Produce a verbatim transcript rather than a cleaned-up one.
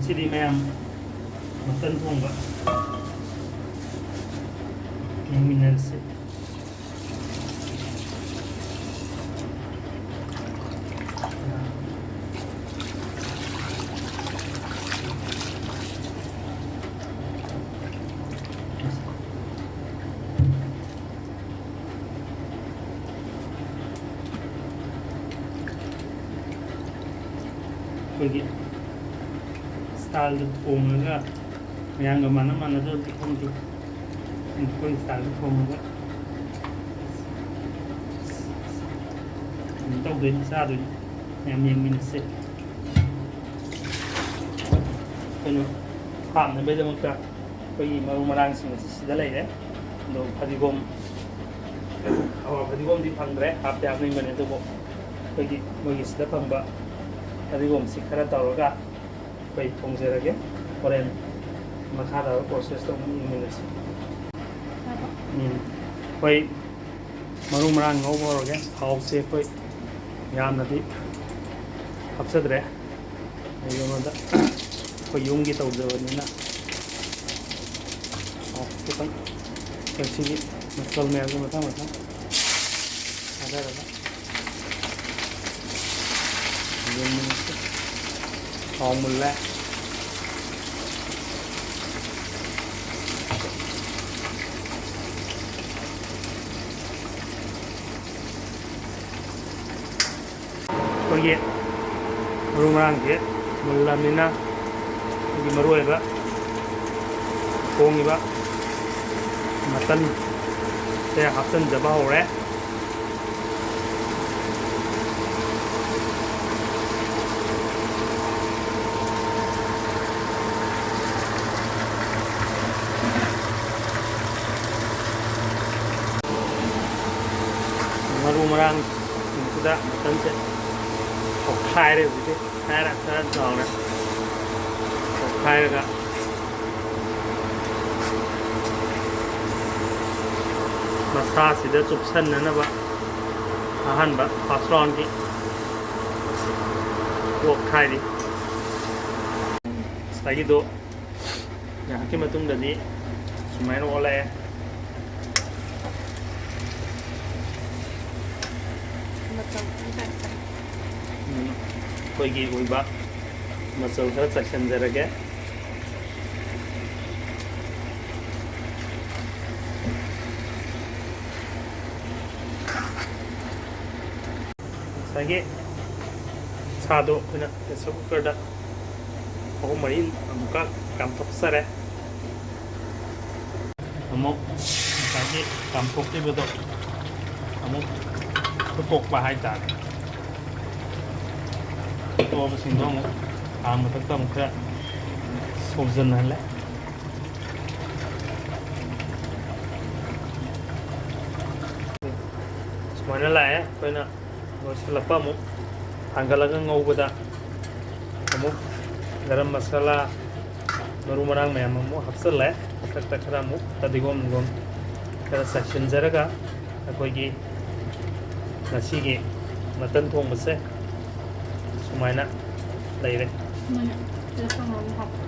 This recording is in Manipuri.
ꯁꯤꯗꯤ ꯃꯌꯥꯝ ꯃꯇꯟ ꯊꯣꯡꯕ ꯌꯦꯡꯃꯤꯟꯅꯔꯁꯤ꯫ ꯑꯩꯈꯣꯏꯒꯤ ꯏꯁꯇꯥꯏꯜꯗ ꯊꯣꯡꯉꯒ ꯃꯌꯥꯝꯒ ꯃꯥꯟꯅ ꯃꯥꯟꯅꯗꯕꯗꯤ ꯈꯪꯗꯦ꯫ ꯑꯩꯈꯣꯏ ꯏꯁꯇꯥꯏꯜꯗ ꯊꯣꯡꯉꯒ ꯑꯗꯨꯝ ꯇꯧꯗꯣꯏꯅꯤ, ꯆꯥꯗꯣꯏꯅꯤ꯫ ꯃꯌꯥꯝ ꯌꯦꯡꯃꯤꯟꯅꯁꯦ꯫ ꯑꯩꯈꯣꯏꯅ ꯍꯥꯞꯅꯕꯒꯤꯗꯃꯛꯇ ꯑꯩꯈꯣꯏꯒꯤ ꯃꯔꯨ ꯃꯔꯥꯡꯁꯤꯡ ꯑꯁꯤ ꯁꯤꯗ ꯂꯩꯔꯦ꯫ ꯑꯗꯣ ꯐꯗꯤꯒꯣꯝ, ꯍꯋꯥ ꯐꯗꯤꯒꯣꯝꯗꯤ ꯐꯪꯗ꯭ꯔꯦ, ꯍꯥꯞꯇꯤ ꯍꯥꯞꯅꯤꯡꯕꯅꯦ, ꯑꯗꯨꯕꯨ ꯑꯩꯈꯣꯏꯒꯤ ꯃꯣꯏꯒꯤ ꯁꯤꯗ ꯐꯪꯕ ꯐꯗꯤꯒꯣꯝꯁꯤ ꯈꯔ ꯇꯧꯔꯒ ꯑꯩꯈꯣꯏ ꯊꯣꯡꯖꯔꯒꯦ꯫ ꯍꯣꯔꯦꯟ ꯃꯈꯥ ꯇꯥꯕ ꯄ꯭ꯔꯣꯁꯦꯁꯇꯣ ꯑꯃꯨꯛ ꯌꯦꯡꯃꯤꯟꯅꯁꯤ꯫ ꯎꯝ, ꯑꯩꯈꯣꯏ ꯃꯔꯨ ꯃꯔꯥꯡ ꯉꯧꯕ ꯍꯧꯔꯒꯦ꯫ ꯊꯥꯎꯁꯦ ꯑꯩꯈꯣꯏ ꯌꯥꯝꯅꯗꯤ ꯍꯥꯞꯆꯗ꯭ꯔꯦ꯫ ꯀꯩꯒꯤꯅꯣꯗ ꯑꯩꯈꯣꯏ ꯌꯨꯝꯒꯤ ꯇꯧꯖꯕꯅꯤꯅ꯫ ꯊꯥꯎ ꯈꯤꯇꯪ ꯑꯩꯈꯣꯏ ꯁꯤꯒꯤ ꯃꯆꯜ ꯃꯌꯥꯝꯁꯦ ꯃꯊꯪ ꯃꯊꯪ ꯊꯥꯗꯔꯒ ꯌꯦꯡꯃꯤꯟꯅꯁꯤ꯫ ꯊꯥꯎ ꯃꯨꯜꯂꯦ꯫ ꯑꯩꯈꯣꯏꯒꯤ ꯃꯔꯨ ꯃꯔꯥꯡꯁꯦ ꯃꯨꯜꯂꯕꯅꯤꯅ ꯑꯩꯈꯣꯏꯒꯤ ꯃꯔꯨ ꯑꯣꯏꯕ ꯊꯣꯡꯉꯤꯕ ꯃꯇꯟꯁꯦ ꯍꯥꯞꯆꯤꯟꯖꯕ ꯍꯧꯔꯦ꯫ ꯃꯔꯨ ꯃꯔꯥꯡꯁꯤꯡꯁꯤꯗ ꯃꯇꯟꯁꯦ ꯇꯣꯠꯈꯥꯏꯔꯦ ꯍꯧꯖꯤꯛꯇꯤ꯫ ꯈꯔ ꯈꯔ ꯆꯥꯎꯔꯦ꯫ ꯇꯣꯠꯈꯥꯏꯔꯒ ꯃꯁꯥꯁꯤꯗ ꯆꯨꯞꯁꯟꯅꯅꯕ ꯑꯍꯥꯟꯕ ꯐꯥꯔꯁ ꯔꯥꯎꯟꯒꯤ ꯇꯣꯠꯈꯥꯏꯔꯤ꯫ ꯉꯁꯥꯏꯒꯤꯗꯣ ꯉꯥꯏꯍꯥꯛꯀꯤ ꯃꯇꯨꯡꯗꯗꯤ ꯁꯨꯃꯥꯏꯅ ꯑꯣꯜꯂꯛꯑꯦ꯫ ꯑꯩꯈꯣꯏꯒꯤ ꯑꯣꯏꯕ ꯃꯆꯜ ꯈꯔ ꯆꯥꯏꯁꯤꯟꯖꯔꯒꯦ꯫ ꯉꯁꯥꯏꯒꯤ ꯁꯥꯗꯣ ꯑꯩꯈꯣꯏꯅ pressure cookerꯗ ꯑꯍꯨꯝ ꯃꯔꯤ ꯑꯃꯨꯛꯀ ꯀꯥꯝꯊꯣꯛꯆꯔꯦ꯫ ꯑꯃꯨꯛ ꯉꯁꯥꯏꯒꯤ ꯀꯥꯝꯊꯣꯛꯈꯤꯕꯗꯣ ꯑꯃꯨꯛ ꯐꯨꯠꯇꯣꯛꯄ ꯍꯥꯏꯇꯥꯔꯦ꯫ ꯐꯨꯠꯇꯣꯛꯑꯕꯁꯤꯡꯗꯣ ꯑꯃꯨꯛ ꯊꯥꯎ ꯃꯊꯛꯇ ꯑꯃꯨꯛ ꯈꯔ ꯁꯧꯖꯟꯍꯜꯂꯦ꯫ ꯁꯨꯃꯥꯏꯅ ꯂꯥꯛꯑꯦ꯫ ꯑꯩꯈꯣꯏꯅ ꯂꯣꯏꯁꯤꯜꯂꯛꯄ ꯑꯃꯨꯛ ꯊꯥꯡꯒꯠꯂꯒ ꯉꯧꯕꯗ ꯑꯃꯨꯛ ꯒꯔꯝ ꯃꯁꯥꯂꯥ, ꯃꯔꯨ ꯃꯔꯥꯡ ꯃꯌꯥꯝ ꯑꯃꯨꯛ ꯍꯥꯞꯆꯤꯜꯂꯦ꯫ ꯃꯊꯛꯇ ꯈꯔ ꯑꯃꯨꯛ ꯐꯗꯤꯒꯣꯝ ꯅꯨꯡꯒꯣꯝ ꯈꯔ ꯆꯥꯏꯁꯤꯟꯖꯔꯒ ꯑꯩꯈꯣꯏꯒꯤ ꯉꯁꯤꯒꯤ ꯃꯇꯟ ꯊꯣꯡꯕꯁꯦ ꯁꯨꯃꯥꯏꯅ ꯂꯩꯔꯦ꯫ ꯁꯨꯃꯥꯏꯅ ꯂꯐꯝ ꯑꯃ ꯍꯥꯞꯄꯣ꯫